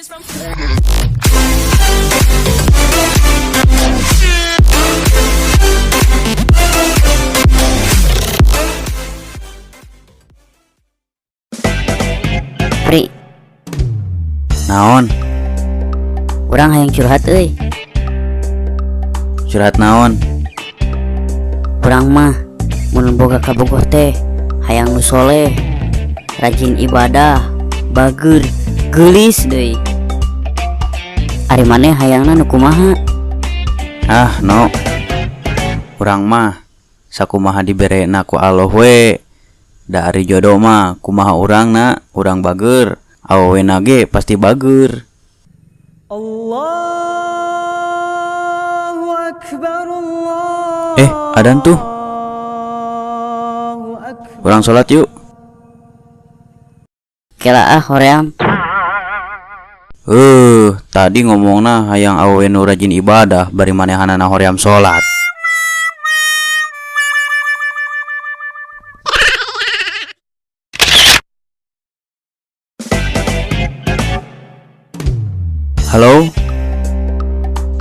Pri, Naon? Urang hayang curhat euy. Curhat naon? Urang mah mun boga kabogoh teh hayang nu soleh, rajin ibadah, bager, geulis deui. Ari maneh hayangna nu kumaha? Ah, no. Urang mah sakumaha diberena ku Allah we. Da ari jodoh mah kumaha urangna, urang bager, awewena ge pasti bager. Allahu Akbar, Allah. Adan tuh. Urang sholat yuk. Kela ah hoream. Tadi ngomongna hayang awewe nu rajin ibadah bari manehanana hoream sholat. Halo?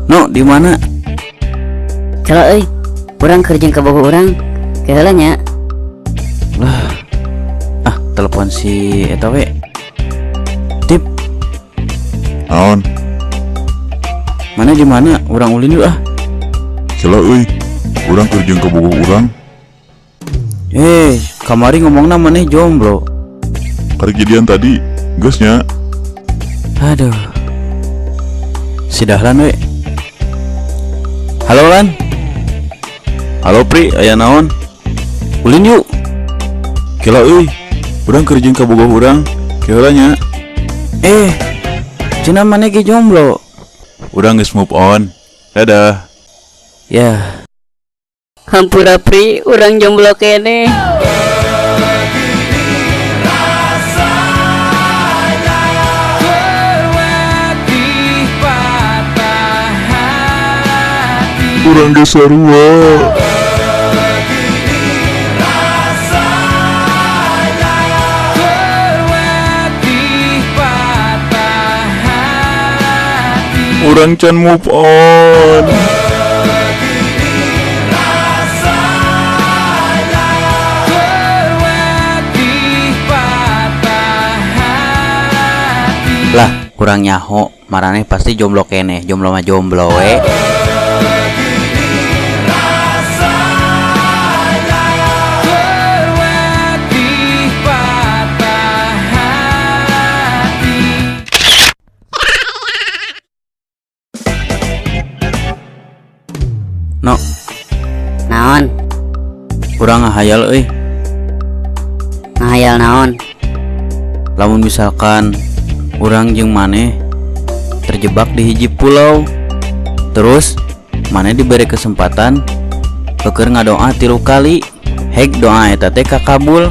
No, di mana? Kela euy, urang keur jeung kabogoh urang. Keheula nya. Lah. Ah, telepon si eta we. Tip. Naon? Mana di mana? Urang ulin yuk ah. Kela euy, urang keur jeung kabogoh urang. Kamari ngomongna maneh jomblo. Karek jadian tadi, geus nya. Aduh. Si Dahlan we. Halo Lan. Halo Pri, aya naon? Ulin yuk. Kela euy, urang keur jeung kabogoh urang. Keheula nya. Cenah maneh ge jomblo. Urang geus move on. Dadah. Ya. Hampura Pri, urang jomblo keneh. Urang geus sarua. Urang can move on. Lah, kurang nyaho, maraneh pasti jomblo keneh, jomblo mah jomblo we. No. Naon? Urang ngahayal euy. Ngahayal naon? Lamun misalkan urang jeung maneh terjebak di hiji pulau, terus maneh diberi kesempatan keur ngadoa 3 kali, hek doa eta teh kakabul.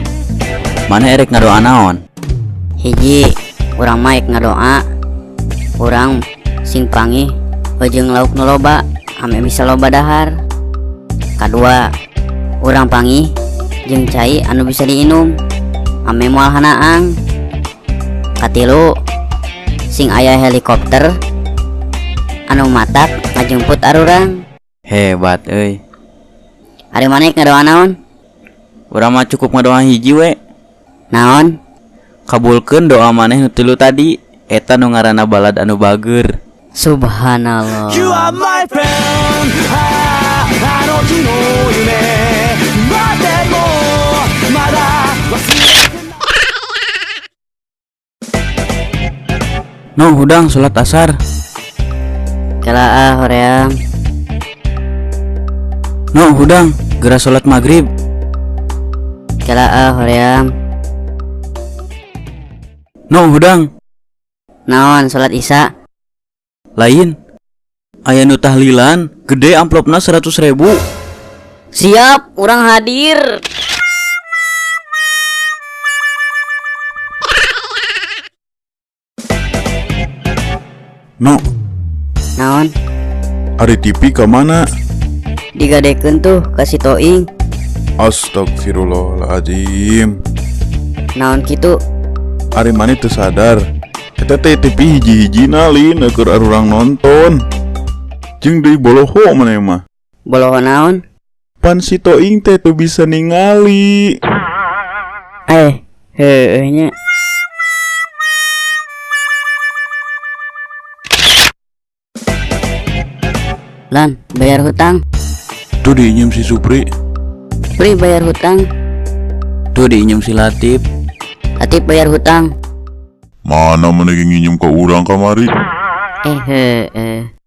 Maneh erek ngadoa naon? Hiji, urang mah ek ngadoa urang sing pangih jeung lauk nu loba ame bisa loba dahar. Kadua, urang pangih jeung cai anu bisa diinum ame moal hanaang. Katilu, sing aya helikopter anu matak ngajemput arurang. Hebat euy. Ari maneh ngadoa naon? Urang mah cukup ngadoa hiji we. Naon? Kabulkeun doa maneh nu 3 tadi, eta nu ngaranna balad anu bager. Subhanallah. You are my friend. No, hudang sholat asar. Kela ah hoream. No, hudang geura sholat maghrib. Kela ah hoream. No, hudang. Naon sholat isya? Lain. Aya nu tahlilan, gede amplopna 100.000. Siap, urang hadir. No. Naon? Ari TV ka mana? Digadekeun tuh ka si Toing. Astagfirullahaladzim. Naon kitu? Ari maneh teu sadar. Eta teh TV hiji-hijina lin keur arurang nonton. Jeung deui boloho maneh mah. Boloho naon? Pan si Toing teh teu bisa ningali. Heueuh nya. Lan, bayar hutang. Tuh diinjem si Supri. Pri bayar hutang. Tuh diinjem si Latif. Latif bayar hutang. Mana maneh nginjem ka urang kamari? Heueuh.